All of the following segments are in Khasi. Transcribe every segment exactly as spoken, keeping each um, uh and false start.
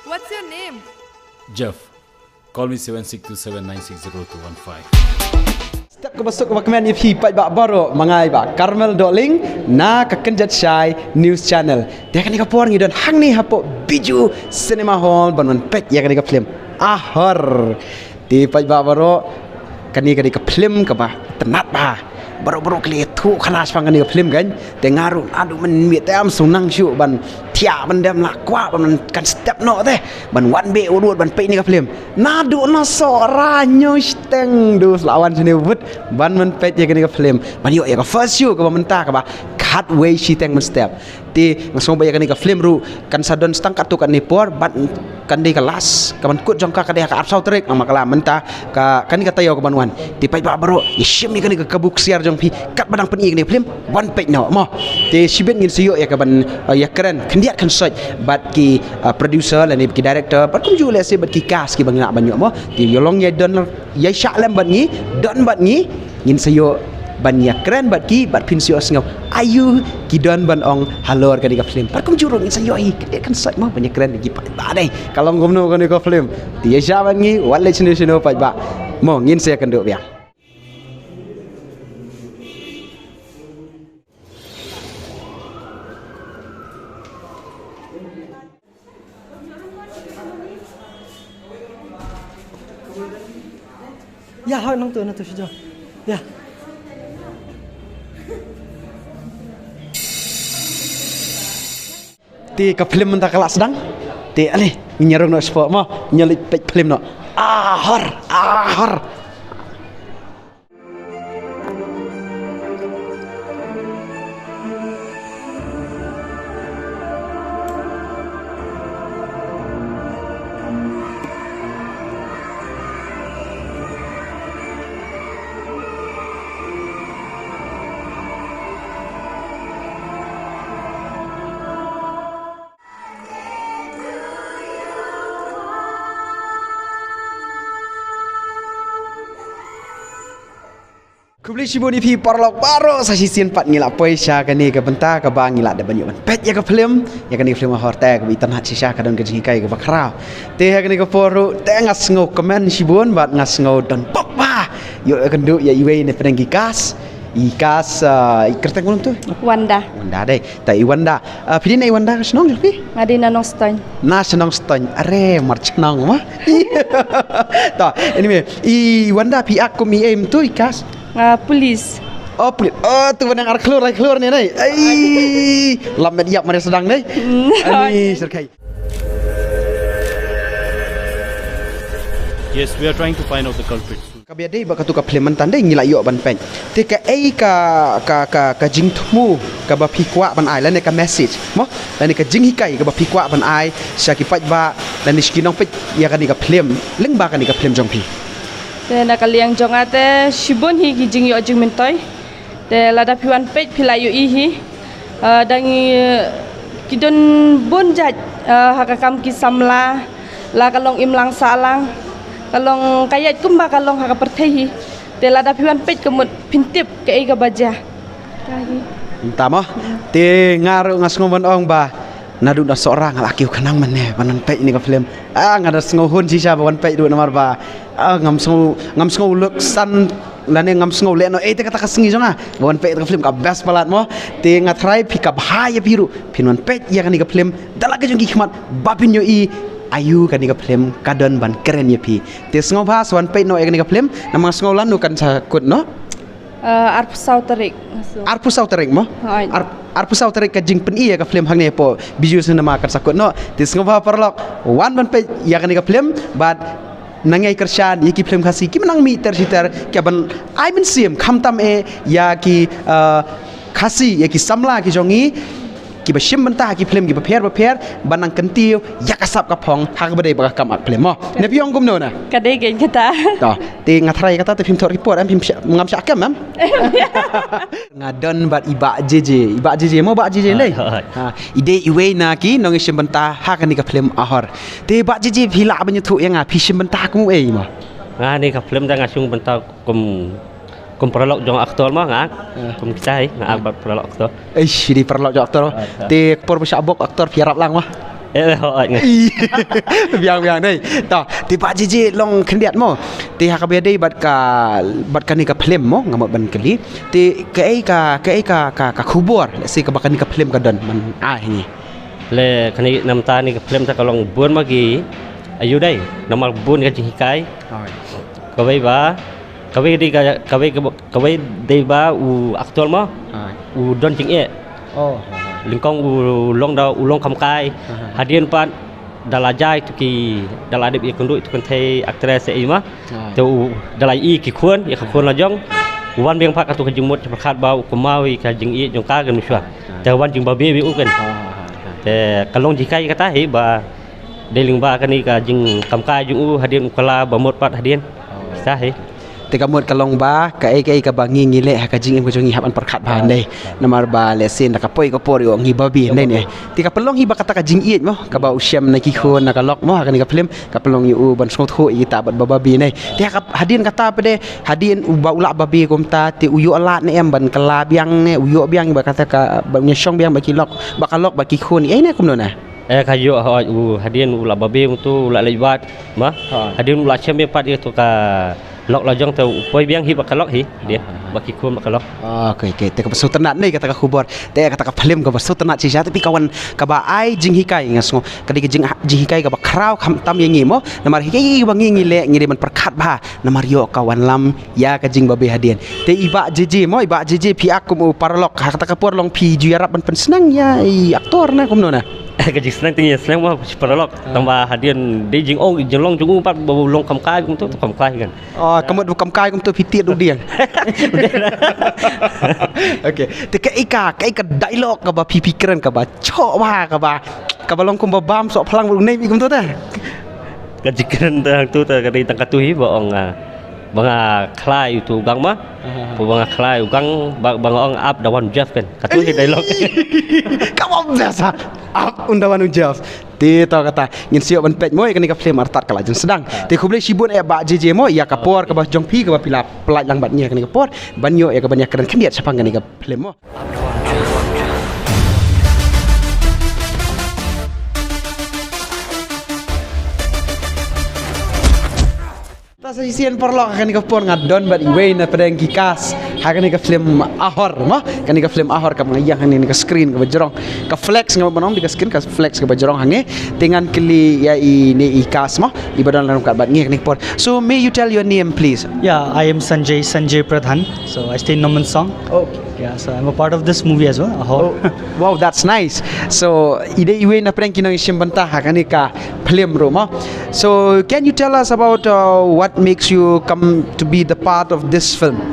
What's your name? Jeff. Call me seven six two seven nine six zero two one five. Step kaba suk kaba kmen ïa phi paidbah baroh, ma nga i Bah Carmel Dohling na ka Kynjat Shai News Channel. Te kane ka por ngi don hangne hapoh Bijou Cinema Hall ban wan peit ïa kane ka film Ahor. Te paidbah baroh, kane ka dei ka film kaba tynnat bha. Baroh baroh ki la ïathuh khana shaphang kane ka film kan. Te nga ruh naduh mynmiet te ngam sngewtynnat shuh ban thiah ban dem, la kwah ban kan step noh te ban wan beh wut wut ban peit kane ka film. Naduh na Sohra ñiew shiteng dus la wan shane wut ban, ban peit ïa kane ka film, ban ïoh ïa ka first show kaba mynta kaba khatwei shiteng mynstep. Te nga sngew ba ïa kane ka film ruh kan sa don tang katto katne por bad kan dei ka last, ka ban kut jong ka ka dei ha ka arphew saw tarik, namar ka la mynta ka, kane ka taïew ka ban wan. Te paidbah baroh, ïa shim ïa kane ka kabu ksiar jong phi katba dang pyni ïa kane ka film, wan peit noh mo. Te shibit ngin sa ïoh ïa ka ban, uh, ïakren khyndiat khynsoit bad ki, uh, producer lane ki director bad kumjuh lehse bad ki cast kiba ngi lah ban ïoh mo. Te ïa long ïa don ïa shah lem bad ngi, don bad ngi, ngin sa ïoh ban ïakren bad ki bad phin sa ïoh sngew aïu ki don ban ong halor kane ka film. Bad kumjuh ruh ngin sa ïoh hi khyndiat khynsoit mo ban ïakren bad ki paidbah dei. Ka long kumno kane ka film? Te ïa shah bad ngi, wat leit shano shano paidbah. Mo ngin sa ïakynduh biang. Ïa, hoi, nangtu, nangtu, shu jo. Ïa. Te ka film mynta ka la sdang. Te ale, ngin ïa rung noh shapoh mo, ngin ïa leit peit film noh. Ahor, ahor. Khublei shibun ïa phi paralok baroh, sa shisien pat ngi la poi sha kane ka bynta kaba ngi la dep ban ïoh ban peit ïa ka film, ïa kane ka film Ahor te kaba itynnad shisha, ka don ka jinghikai kaba khraw. Te ha kane ka por ruh te nga sngewkmen shibun bad nga sngew don bok bha ïoh ïakynduh ïa iwei na pdeng ki cast. I cast, ah, i kyrteng kumno tu? Wanda. Wanda dei. Ta i Wanda. Ah, phi dei na i Wanda ka shnong jong phi? Nga dei na Nongstoiñ. Na shnong Stoiñ. Are mar shnong ma. Ta, anyway, i Wanda phi act kum i ei mynta i cast? Ah, police. Oh, police. Oh, tu ba nang ar khlur, ar khlur ne nei. Ai. Lam met ïap mar sdang nei. Hmm. Ai, syrkhei. Yes, we are trying to find out the culprits. Kaba ïadei bad katu ka film mynta dei ngi la ïoh ban peit. Te kaei ka, ka, ka, ka jingthmu kaba phi kwah ban ai lane ka message mo, lane ka jinghikai kaba phi kwah ban ai sha ki paidbah lane sha ki nongpeit ïa kane ka film, lyngba kane ka film jong phi? Te na ka liang jong nga te shibun hi ki jingïoh jingmyntoi. Te lada phi wan peit phi la ïohi hi. Ah, dang, eh, ki don bun jait, ah, ha ka kam ki samla, la ka long imlang sahlang, ka long ka ïaid kumba ka long ha ka pyrthei hi. Te lada phi wan peit ka mut phin tip kaei kaba jia. Ka hi. Mynta mo, te nga ruh nga sngew ban ong ba naduh na Sohra nga la kiew khnang mynne ban wan peit ïa kane ka film. Ah, nga da sngew hun shisha ba wan peit ruh namar ba, ah, ngam sngew, ngam sngew luk san lane ngam sngew leh noh ei te kata ka sngi jong nga ba wan peit ïa ka film, ka best palat mo. Te nga tharai phi ka bha ïa phi ruh phin wan peit ïa kane ka film da la ka jong ki khmat ba phin ïohi aïu kane ka film ka don ban kren ïa phi. Te sngewbha sa wan peit noh ïa kane ka film, namar nga sngew lano kan sa kut noh. Ah, arphew saw tarik. Arphew saw tarik mo? Hooid. Ar-, arphew saw tarik ka jingpyni ïa ka film hangne hapoh Bijou Cinema kan sa kut noh. Te sngewbha paralok wan ban peit ïa kane ka film bad nang ïai kyrshan ïa ki film Khasi kiba nang mih ter shi ter, kiban ai mynsiem khamtam eh ïa ki, ah, Khasi, ïa ki samla ki jong ngi kiba shim bynta ha ki film kiba pher ba pher ban nang kyntiew ïa ka sap ka phong ha kaba dei ba ka kam act film mo. Ne phi ong kumno na? Ka dei kein kata. To, te nga tharai kata te phim thoh report em, phim sha-, ngam shah kem em. Nga don bad i Bah J J. I Bah J J mo, Bah J J ne? Hooid, hooid. Ha, i dei iwei na ki nongïashim bynta ha kane ka film Ahor. Te Bah J J phi lah ban ïathuh ïa nga phi shim bynta kum uei mo? Nga ne ka film da nga shim bynta kum, kum paralok jong actor mo nga. Ah. Kum kita hi nga, ah, bad paralok actor. Eish, i dei paralok jong actor. Ah, ah. Te por ba shah bok actor phi ïarap lang mo? Eh, ho, nga. Biang biang dei. To, te Bah J J long khyndiat mo. Te ha kaba ïadei bad ka, bad kane ka film mo, nga mut ban kylli. Te kaei ka, kaei ka, ka, ka khubor, let's say, kaba kane ka film ka don ban ai ha ngi. Le kane namar kane ka film ta ka long bun ma ki ayu dei. Namar bun ka jinghikai. Hoi. Kawei ba, kawei dei ka, kawei ka, kawei dei ba u actor mo. Hoi. U don jingeh. Oh, hoi, hoi. Lyngkong u long da, u long kam kai. Hoi, hoi. Hadien pat da la jai tu ki, da la dep ïakynduh tu kynthei actress ei ma. Hoi. Te u da la i ki khun, ïa ka khun la jong. U wan biang pat katu ka jingmut jingpyrkhat ba u kynmaw ïa ka jingïeit jong ka kan u shuwa. Hoi. Te wan jingbabe biang u kan. Hoi, hoi, hoi, hoi. Te ka long jinghikai kata hi ba dei lyngba kane ka jingkam kai jong u hadien u kylla ba mut pat hadien. Oh. Kita hi. Te ka mut ka long ba kaei kaei kaba ngi ngi leh ha ka jingim ka jong ngi hap ban pyrkhat bha. Ah. Dei. Namar ba lehse na ka poi ka por ïoh ngi babe dei ne. Te ka pynlong hi ba kata ka jingïeit mo kaba u shem na ki khun na ka lok mo ha kane ka film ka pynlong ïa u ban sngewthuh ïa kita bad ba babe ne. Te ha ka hadien kata pat de hadien u ba u lah babe kumta te u ïoh lad ne em ban kylla biang ne u ïoh biang ba kata ka ba u shong biang ba ki lok ba ka lok ba ki khun ei ne kumno na. Eh, ka ïoh, hoi, u hadien u la babe kumtu u la leit wad ma. Hoi. Hadien u la shem biang pat ïa tu ka lok la jong te u poi biang hi ba ka lok hi. Dei. Hoi, hoi, hoi. Ba ki khun ba ka lok. Ah, okay, okay. Te kaba sngewtynnat ne kata ka khubor. Te kata ka film kaba sngewtynnat shisha, tapi ka wan kaba ai jinghikai nga sngew. Ka dei ka jing, jinghikai kaba khraw khamtam ïa ngi mo. Namar hikai ba ngi ngi leh ngi dei ban pyrkhat bha. Namar ïoh ka wanlam ïa ka jingbabe hadien. Te i Bah J J mo, i Bah J J phi ak kum u paralok. Ha kata ka por long phi ju ïarap ban pynsneng ïa i actor na kumno na. Ka jingsneng te ngi sneng mo shi paralok. Ah. Tang ba hadien dei jingong jinglong jong u pat ba u long kam kai kumtu, kam kai kan. Oh, ka mut kam kai kumtu phi tied u dieng. Okay. Te kaei ka, kaei ka dialogue kaba phi phi kren kaba chok bha kaba, kaba long kumba bam sok phlang u nei mi kumtu te. Ka jingkren te hangtu te ka dei tang katu hi ba ong, ah, ba nga khlai u tu u gang ma. Aha. Ba nga khlai u gang ba, ba nga ong ap da wan u Jeff kan. Katu hi dialogue. Ka bom biasa. Ap un da wan u Jeff. Te to kata ngin shu ïoh ban peit mo ïa kane ka film artat ka la jin sdang. Ah. Te khublei shibun eh Bah J J mo ïa ka por kaba jong phi kaba phi la pynlait lang bad ngi ha kane ka por ban ïoh ïa kaban ïakren khyndiat shaphang kane ka film mo. Ta sa shisien paralok ha kane ka por nga don bad iwei na pdeng ki cast ha kane ka film Ahor mo. Kane ka film Ahor kaba nga ïeng hangne ne ka screen kaba jrong. Ka flex nga ban ong dei ka screen ka flex kaba jrong hangne. Te ngan kylli ïa ine i cast mo. Iba don lang kat bad ngi ha kane ka por. So may you tell your name please? Yeah, I am Sanjay, Sanjay Pradhan. So I stay in Nomansong. Okay. Yeah, so I'm a part of this movie as well, Ahor. Oh, wow, that's nice. So, i dei iwei na pdeng ki nongshim bynta ha kane ka film ruh mo. So, can you tell us about, uh, what makes you come to be the part of this film?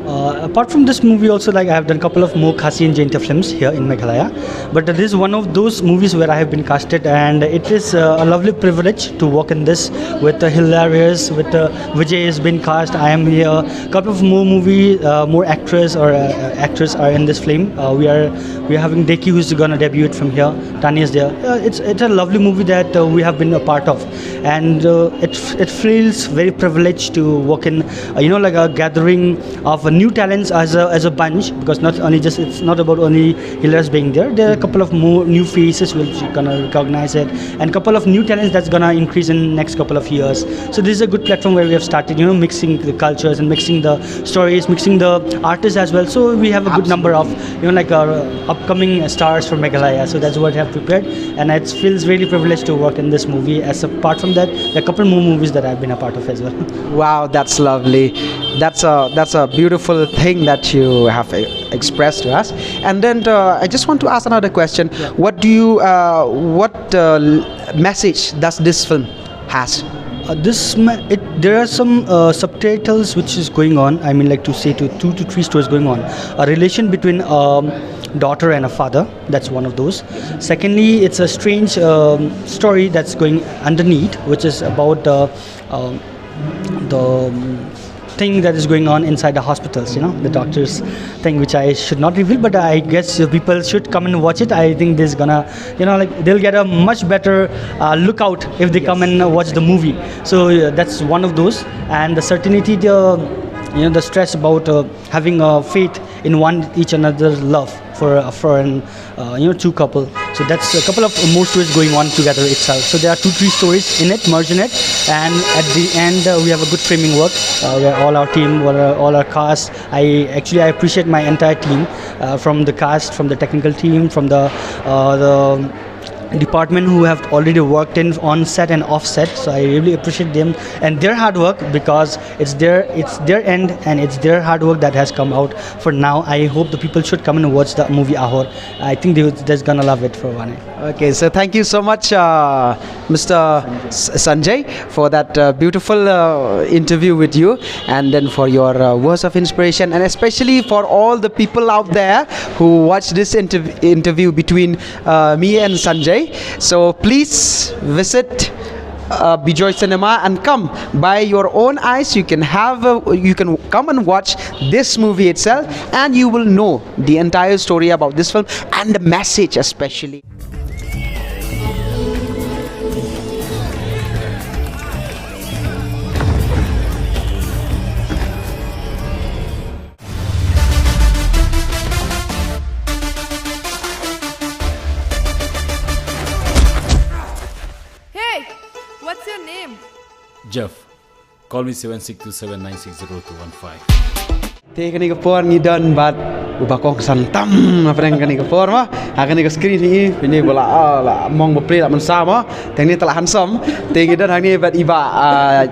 Uh, apart from this movie also, like, I have done a couple of more Khasi and Jaintia films here in Meghalaya. But this is one of those movies where I have been casted, and it is, uh, a lovely privilege to work in this with the hilarious, with the Vijay has been cast. I am here. Couple of more movie, uh, more actress or, uh, actors are in this film. Uh, we are, we are having Deki, who's gonna debut it from here. Tanya is there. Uh, it's, it's a lovely movie that, uh, we have been a part of, and, uh, it, it feels very privileged to work in, uh, you know, like, a gathering of, uh, new talents as a, as a bunch, because not only just, it's not about only Hilarious being there. There are a couple of more new faces which you're gonna recognize it, and couple of new talents that's gonna increase in next couple of years. So this is a good platform where we have started, you know, mixing the cultures and mixing the stories, mixing the artists as well. So we have a good number of, you know, like, our upcoming stars from Meghalaya. So that's what we have prepared, and it feels really privileged to work in this movie. As apart from that, there are a couple more movies that I've been a part of as well. Wow, that's lovely. That's a, that's a beautiful thing that you have expressed to us. And then, uh, I just want to ask another question. Yeah. What do you, uh, what, uh, l-, message does this film has? Uh, this me- it, there are some, uh, subtitles which is going on. I mean, like, to say, to two to three stories going on. A relation between, um, daughter and a father. That's one of those. Secondly, it's a strange, um, story that's going underneath, which is about the, um, the, um, thing that is going on inside the hospitals, you know, the doctors thing, which I should not reveal, but I guess, uh, people should come and watch it. I think this gonna, you know, like, they'll get a much better, uh, lookout if they come and watch the movie. So, uh, that's one of those. And the certainty, the, you know, the stress about, uh, having a faith in one each another's love. for a for an uh, you know two couple. So that's a couple of more stories going on together itself. So there are two three stories in it, merged in it, and at the end uh, we have a good framing work uh, where all our team, all our, all our cast. I actually I appreciate my entire team uh, from the cast, from the technical team, from the uh, the department who have already worked in on set and off set. So I really appreciate them and their hard work, because it's their it's their end and it's their hard work that has come out for now. I hope the people should come and watch the movie Ahor. I think they, they're gonna love it for one. Okay, so thank you so much, uh, Mister S- Sanjay, for that uh, beautiful uh, interview with you, and then for your uh, words of inspiration, and especially for all the people out there who watch this interv- interview between uh, me and Sanjay. So please visit uh, Bijoy Cinema and come by your own eyes. You can have a, you can come and watch this movie itself, and you will know the entire story about this film and the message especially. Hey, what's your name? Jeff, call me seven six two seven nine six zero two one five. Te kane ka por ngi don bad u ba kongsan tam na pdeng kane ka por ma. Ha kane ka screen hi ini bala ah, la mong ba play la man sama. Te ngi tala handsome. Te ngi don hangne bad iba ah,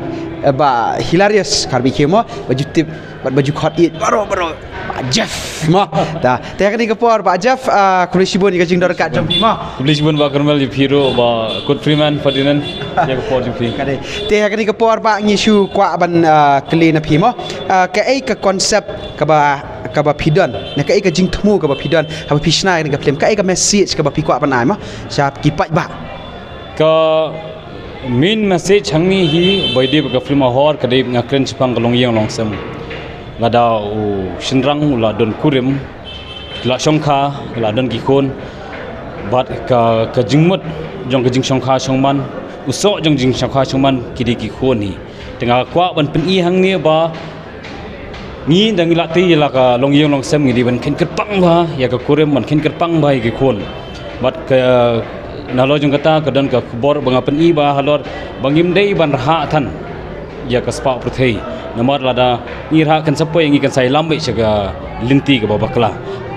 ba hilarious karbi kemo ba jutip bad ba jukhot it baro baro. Ba Jeff ma. Ta te kane ka por ba Jeff ah, khublei shibun ïa ka jingdon kat jong phi ma. Khublei shibun ba Karmel ïa phi ruh ba Kut Freeman Ferdinand ïa ka por jong phi. Kane te kane ka por ba ngi shu kwah ban ah, kylli na phi mo. Ah, kaei ka concept kaba kaba phi don na kaei ka jingthmu kaba phi don haba phi shna kane ka film, kaei ka message kaba phi kwah ban ai mo sha ki paidbah? Ka main message hangne hi ba ïadei bad ka film Ahor ka dei nga kren shaphang ka longïing longsem. Lada u shynrang u la don kurim, la shongkha, la don ki khun, bad ka ka jingmut jong ka jingshongkha shongman, u soh jong jingshongkha shongman ki dei ki khun hi. Te nga kwah ban pyni hangne ba ngi da ngi la tei ïa la ka longïing longsem ngi dei ban kheiñ kyrpang bha ïa ka kurim, ban kheiñ kyrpang bha ïa ki khun. Bad ka nalor jong kata ka don ka khubor ba nga pyni ba halor ba ngim dei ban rhah than ïa ka spah pyrthei. Namar lada ngi rhah kan sa poi ngi kan sa ïalam beit sha ka lynti kaba bakla.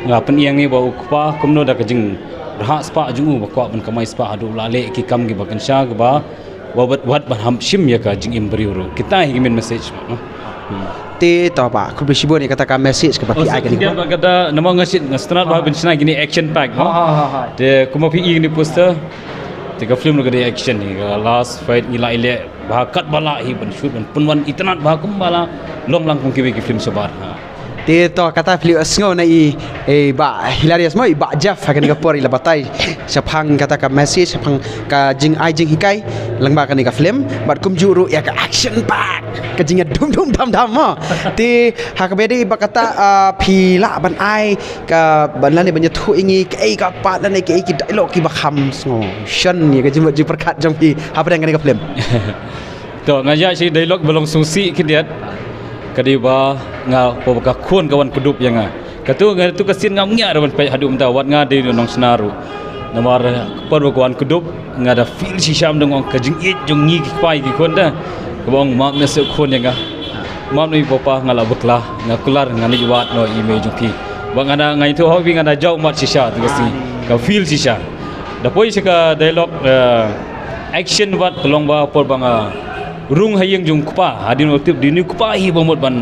Nga pyni ïa ngi ba u kpa kumno da ka jingrhah spah jong u ba kwah ban kamai spah haduh la leh ki kam kiba kynsha kiba wat wat ban ham shim ïa ka jingim briew ruh. Kita hi ki main message ma. Te to ba khublei shibun ïa kata ka message kaba phi ai kane. Kata namar nga shit nga strat ba ban shna kine action pack ma. Te kumba phi i kine poster. Te ka film ruh ka dei action hi, ka last fight ngi la ïaleh ba kat ba la hi ban shoot ban pynwan itynnad ba kum ba la long lang kum kiwei ki film shabar. Ha. Te to kata phi la sngew na i i ba hilarious mo i ba Jeff ha kane ka por i la batai shaphang kata ka message shaphang ka jingai jinghikai lyngba kane ka film bad kumjuh ruh ïa ka action pack ka jingïadum dum dam dam mo. Te ha kaba dei ba kata ah, phi lah ban ai ka ban lane ban ïathuh ïa ngi kaei ka pat lane kaei ki dialogue kiba kham sngew shon ïa ka jingmut jingpyrkhat jong phi hapdeng kane ka film. To nga ïa shi dialogue ba long sngewsih khyndiat ka dei ba nga po ka khun ka wan kdup ïa nga. Katu nga tu ka sien ngam ngiah ruh ban peit haduh mynta wat nga dei nongshna ruh. Namar por ba ka wan kdup nga da feel shisha mynta ong ka jingïeit jong ngi ki kpa ïa ki khun da. Kaba ong map ne seh khun ïa nga. Map ne i papa nga la bakla nga kular nga leit wad noh i mei jong phi. Ba nga da nga ïathuh ha phi nga da jaw mat shisha tu ka sngi ka feel shisha. Da poi sha ka dialogue action wat ka long ba por ba nga rung ha ïing jong kpa hadien ba tip dei une u kpa hi ba mut ban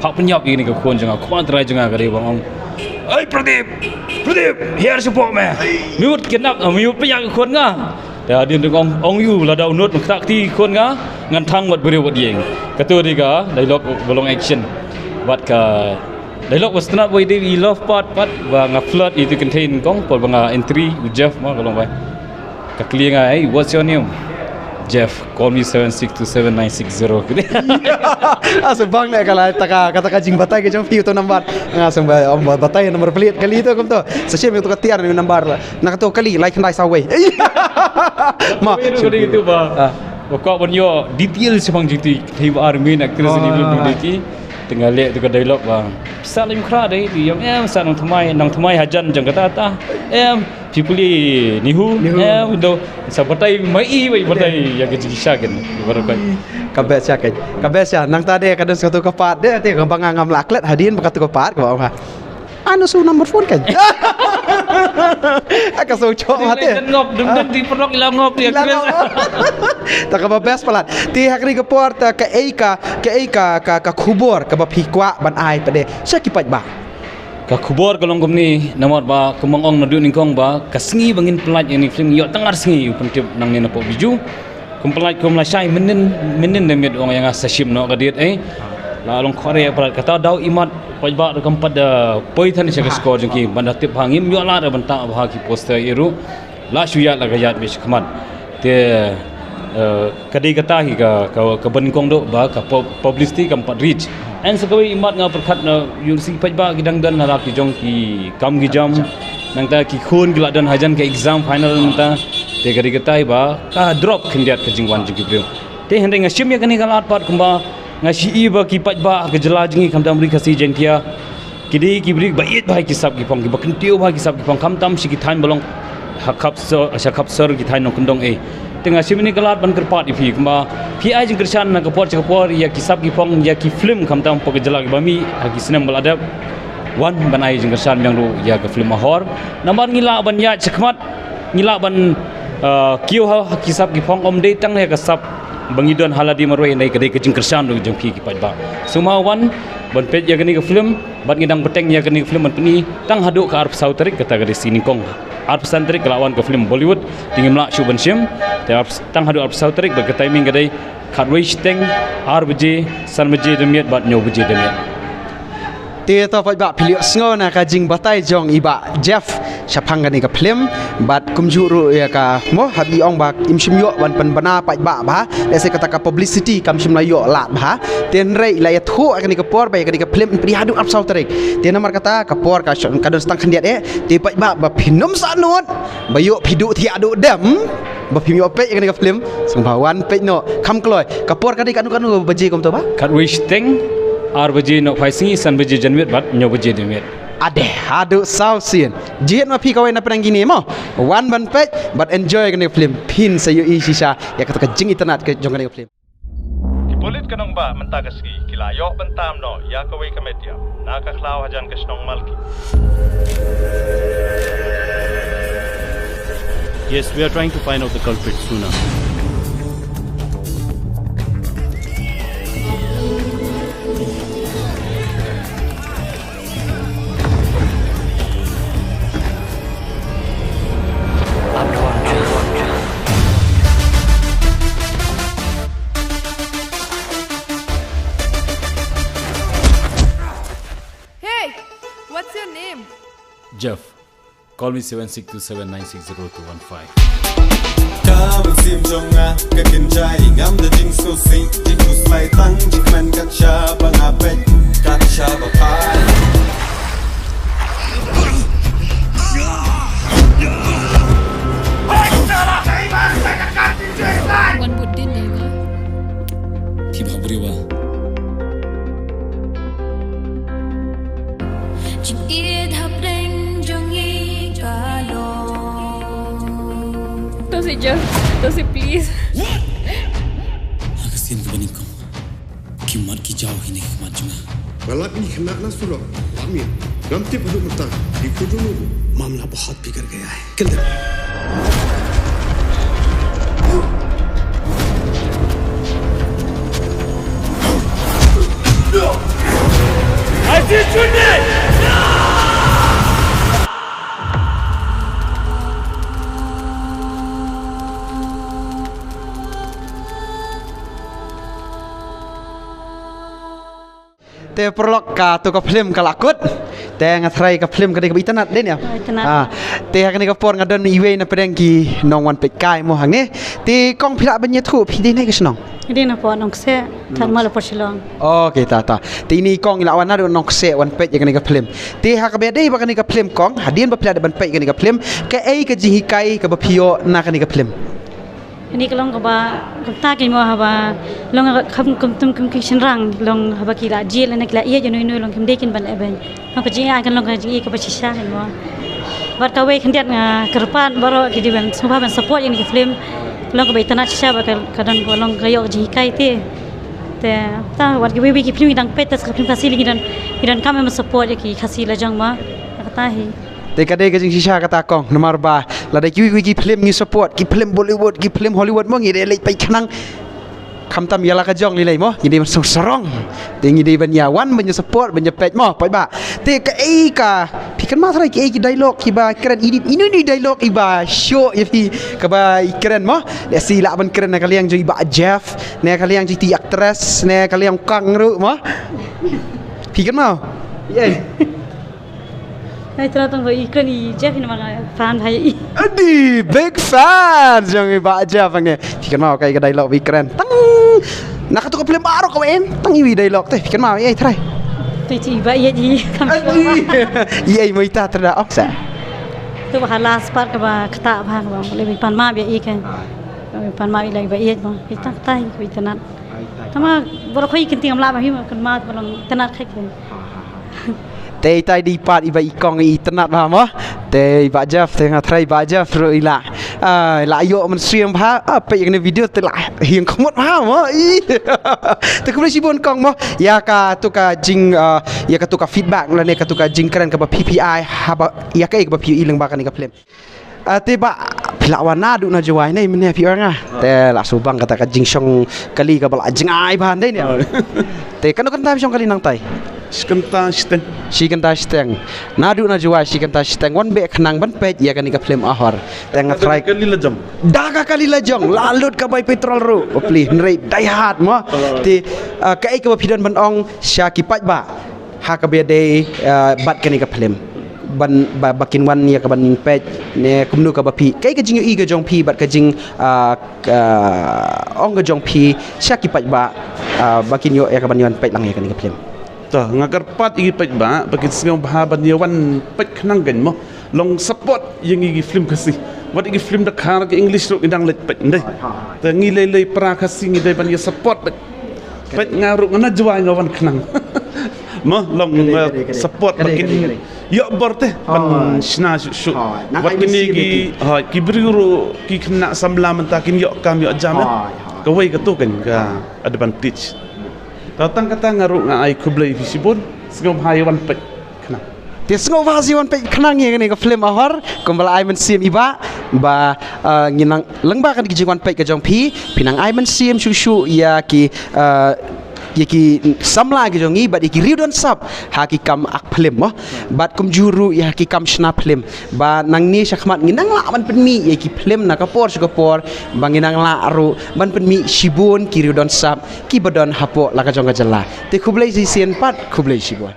hap pynïap ïa kane ka khun jong nga, kpa trai jong nga ka dei ba ong, "Oi Pradip, Pradip, hiar shapoh me. Me mut kidnap, me mut pynïap ka khun nga." Te hadien dei ong ong ïu lada u nud me kta kti ka khun nga ngan thang wat briew wat ïing. Katu dei ka dialogue ba long action. Wat ka dialogue ba sngewtynnat ba i dei i love part pat ba nga flirt ïa itu kynthei nyngkong por ba nga entry u Jeff ma ka long ba. Ka kylli nga, "Hey, what's your name?" "Jeff, call me seven six two seven nine six zero." Ah sembang ne kala taka kata ka jingbatai ka jong phi uto number. Nga sembang om batai number plate kali to kumto. Sa shem uto ka tiar ni number. Na kato kali lai khyndai saw wei. Ma. Itu ba. Ba kwah ban ïoh detail shaphang jingtei kynthei ba ar main actress ni film dei ki. Nga leh tu ka dialogue ba, sa lem khra dei ti ïong em, sa nang thymmai, nang thymmai hajan jong kata ta. Em, phi pule Nihu. Nihu. Em, do sa batai mai i bai batai ïa ka jingshisha kan. Baroh kai. Ka best ïa kan. Ka best ïa nang ta de ka don satu ka part de te ka ba nga ngam lah klet hadien ba katu ka part ka ba nga. Ano su number phone kan. Ka so chok hati. Ngop dum dum ti perlok ila ngop ya. Ila ngop. Ta ka ba best palat. Ti ha kri ka por ta ka ei ka, ka ei ka, ka, ka khubor ka ba phi kwah ban ai pat de sha ki paidbah. Ka khubor ka long kumne, namar ba kumba nga ong naduh nyngkong ba ka sngi ba ngin pynlait ïa kane ka film, ïoh tang ar sngi u pyntip nangne na Pop Bijou. Kum pynlait kum lashai mynnin, mynnin da miet ong ïa nga sa shim noh ka date eh. La long khore palat kata daw imat paidbah ruh kam pat da poi than sha ka score jong ki ban da tip ha ngim ïoh lad ban tah bha ki poster ïa ruh. La shu ïaid la ka ïaid beit shakhmat. Te, eh, ka dei kata hi ka, ka, ka ba nyngkong doh ba ka pub-, publicity kam pat reach. Hynrei sa kawei imat nga pyrkhat na ïoh lehse paidbah ki dang don ha la ki jong ki kam ki jam. Nangta ki khun ki la don hajan ka exam final nangta. Te ka dei kata hi ba ka drop khyndiat ka jingwan jong ki briew. Te hynrei nga shim ïa kane ka lad pat kumba nga shu i ba ki paidbah ka jylla jong ngi khamtam Ri Khasi Jaiñtia. Ki dei ki briew ba ïeit bha ïa ki sap ki phong, ki ba kyntiew bha ïa ki sap ki phong, khamtam sha ki thaiñ ba long ha khap sor, sha khap sor ki thaiñ nongkyndong eh. Te nga shim ïa kane ka lad ban kyrpad ïa phi, kumba phi ai jingkyrshan na ka por sha ka por ïa ki sap ki phong, ïa ki film khamtam hapoh ka jylla ki ba mih ha ki snem ba la dep. Wan ban ai jingkyrshan biang ruh ïa ka film Ahor. Namar ngi lah ban ïaid shakhmat, ngi lah ban, uh, kiew ha ki sap ki phong, ym dei tang ïa ka sap ba ngi don ha lade marwei, hynrei ka dei ka jingkyrshan ruh jong phi ki paidbah. Sngewbha wan ban peit ïa kane ka film. Bad ngi dang bteng ïa kane ka film ban pyni tang haduh ka arphew saw tarik, kata ka dei sngi nyngkong. Arphew san tarik ka la wan ka film Bollywood, te ngim lah shuh ban shim. Te arphew, tang haduh arphew saw tarik bad ka timing ka dei khatwei shiteng, ar baje, san baje da miet bad hynñiew baje da miet. Te to paidbah, phi la ïohsngew na ka jingbatai jong i Bah Jeff shaphang kane ka film, bad kumjuh ruh ïa ka mo haba i ong ba im shym ïoh ban pynbna paidbah bha, lehse kata ka publicity kam shym la ïoh lad bha. Te hynrei la ïathuh ïa kane ka por ba ïa kane ka film pynïaid haduh arphew saw tarik. Te namar kata ka por ka shon, ka don sa tang khyndiat eh. Te paidbah ba phin ym sah nud ba ïoh phi duh thiah duh dem ba phim ïoh peit ïa kane ka film, sngewbha wan peit noh kham kloi. Ka por ka dei katno katno baje kumto Bah? Khatwei shiteng, ar baje nohphai sngi, san baje janmiet bad hynñiew baje da miet. Ade, haduh saw sien. Jied ma phi kawei na pdeng kine mo. Wan ban peit bad enjoy kane ka film. Phin sa ïohi shisha ïa kata ka jingitynnad ka jong kane ka film. Ki pulit ka nongbah mynta ka sngi ki la ïoh ban tam noh ïa kawei ka met ïap na ka khlaw hajan ka shnong Malki. Yes, we are trying to find out the culprit sooner. Hey, what's your name? Jeff. Call me seven six two seven nine six zero two one five. Ka mynsiem jong nga ka kynjai, ngam da jingsngewsih, jingkhuslai tang jingkmen kat shaba nga peit, kat shaba phai. Wan bud din dei ka. Phi bha briew ba. Jingïeit hapdeng jong ngi ka long. To si Jeff, to si please. Ha ka sien kaba nyngkong ki mat ki jaw hi na ki khmat jong nga. Nga lap ïa ki khynnah na surok, lap ïa. Ngam tip haduh mynta ki kujung. मामला बहुत बिगड़ गया है। Kill them. Te paralok, katu ka film ka la kut. Te nga tharai ka film ka dei kaba itynnad, dei ne em? Ah, itynnad. Ah, te ha kane ka por nga don iwei na pdeng ki nongwan peit kai mo hangne. Te kong, phi lah ban ïathuh, phi dei na ka shnong? Dei na pdeng Nongkseh, Nongkseh. Tharmal Upper Shillong. Okay, ta ta. Te ine i kong i la wan naduh Nongkseh wan peit ïa kane ka film. Te ha kaba dei ba kane ka film kong, hadien ba phi la dep ban peit ïa kane ka film, kaei ka jinghikai kaba phi ïoh na kane ka film? Kane ka long kaba kumta kein mo, haba long ka kham kum tum kum ki shynrang, long haba ki la jied lane ki la ïeit ïa noi noi, long kim dei kein ban leh beiñ. Long ka jingïeit kan long ka jingïeit kaba shisha kein mo. Bad kawei khyndiat nga kyrpad baroh ki dei ban sngewbha ban support ïa kane ka film. Long kaba itynnad shisha bad ka, ka don kaba long ka ïoh jinghikai te. Te ta wat kiwei kiwei ki film ngi dang peit, te sa ka film Khasi lei ngi don, ngi donkam ban support ïa ki Khasi lajong mo. Kata hi. Te ka dei ka jingshisha kata kong, namar ba lada kiwei kiwei ki film ngi support, ki film Bollywood, ki film Hollywood mo, ngi dei leit peit khnang. Khamtam ïa la ka jong lei lei mo, ngi dei ban sngewsarong. Te ngi dei ban ïa wan ban ïa support, ban ïa peit mo, peit ba. Te kaei ka, phi kynmaw trai kaei ki dialogue kiba kren, ine ine i dialogue iba shoh ïa phi kaba i kren mo. Lehse lah ban kren na ka liang jong i Bah Jeff, na ka liang jong i actress, na ka liang kong ruh mo. Phi kynmaw? Ïa. Hai, tara tang i kren i Jeff, i namar fan bha ïa i. Adi, big fan jong i Bah Jeff hangne. Phi kynmaw kaei ka dialogue ba i kren? Tang na katu ka film baroh kawei, tang iwei i dialogue te, phi kynmaw ïa i trai? Te i Bah ïa i kam. Adi. Ïa i mo ita tara ok sa. Tu ba last part kaba kata ba, kaba leh ba i pan map ïa i kan. Ba i pan map ïa i Bah ïa mo. Ita tai ba itynnad. Tama baroh kawei i kynti ngam lah ba hi mo, kynmaw ba long itynnad kheit kan. Te itai dei pat iba i kong itynnad bha mo. Te i Bah Jeff, te nga trai Bah Jeff ruh i la. Ah, la ïoh mynsiem bha, ah, peit ïa kane video te la hiang khmut bha mo. Ih. Te khublei shibun kong mo. Ïa katu ka jing, ah, ïa katu ka feedback lane katu ka jingkren kaba phi phi ai haba ïa kaei kaba phi i lyngba kane ka film. Ah, te Bah, phi la wan naduh na Jowai ne mynne phi ong ah. Te la shu bang kata ka jingshong kali kaba la jngai bha dei ne. Ah. Te kano kynta phi shong kali nangtai? Shi kynta shiteng. Shi kynta shiteng. Naduh na Jowai shi kynta shiteng wan beh khnang ban peit ïa kane ka film Ahor. Te nga trai. Kali la jong. Da ka kali la jong. La lut ka bai petrol ruh. Bapli, hynrei dei hard mo. Ah. Te, ah, kaei kaba phi don ban ong sha ki paidbah ha kaba ïadei, ah, bad kane ka film. Ban ba, ba kin wan ïa ka ban peit ne kumno kaba phi. Kaei ka jingïohi ka jong phi bad ka jing, ah, ka ong ka jong phi sha ki paidbah, ah, ba kin ïoh ïa ka ban ïa wan peit lang ïa kane ka film. To, nga kyrpad ïa ki paidbah ba kin sngewbha ban ïa wan peit khnang kan mo. Long support ïa ngi ki film Khasi. Wat ïa ki film Dkhar ki English ruh ngi dang leit peit ndei. Te ngi lei lei para Khasi ngi dei ban ïa support peit. Peit nga ruh nga na Jowai nga wan khnang. Mo long, eh, support ba kin ïoh bor te ban shna shuh shuh. Wat kine ki, hoi, ki briew ruh ki khynnah samla mynta kin ïoh kam ïoh jam eh. Kawei katu kan ka advantage. Tang kata nga ruh nga ai khublei phi shibun, sngewbha ïa wan peit khnang. Te sngewbha ïa wan peit khnang ïa kane ka film Ahor, kumba la ai mynsiem i Bah, ba, ah, ngin nang lyngba kane ka jingwan peit ka jong phi, phi nang ai mynsiem shuh shuh ïa ki, ah, ïa ki samla ki jong ngi, bad ïa ki riew don sap ha ki kam ak film mo. Bad kumjuh ruh ïa ki kam shna film. Ba nangne shakhmat ngin nang lah ban pynmih ïa ki film na ka por sha ka por, ba ngin nang lah ruh ban pynmih shibun ki riew don sap kiba don hapoh la ka jong ka jylla. Te khublei shisien pat, khublei shibun.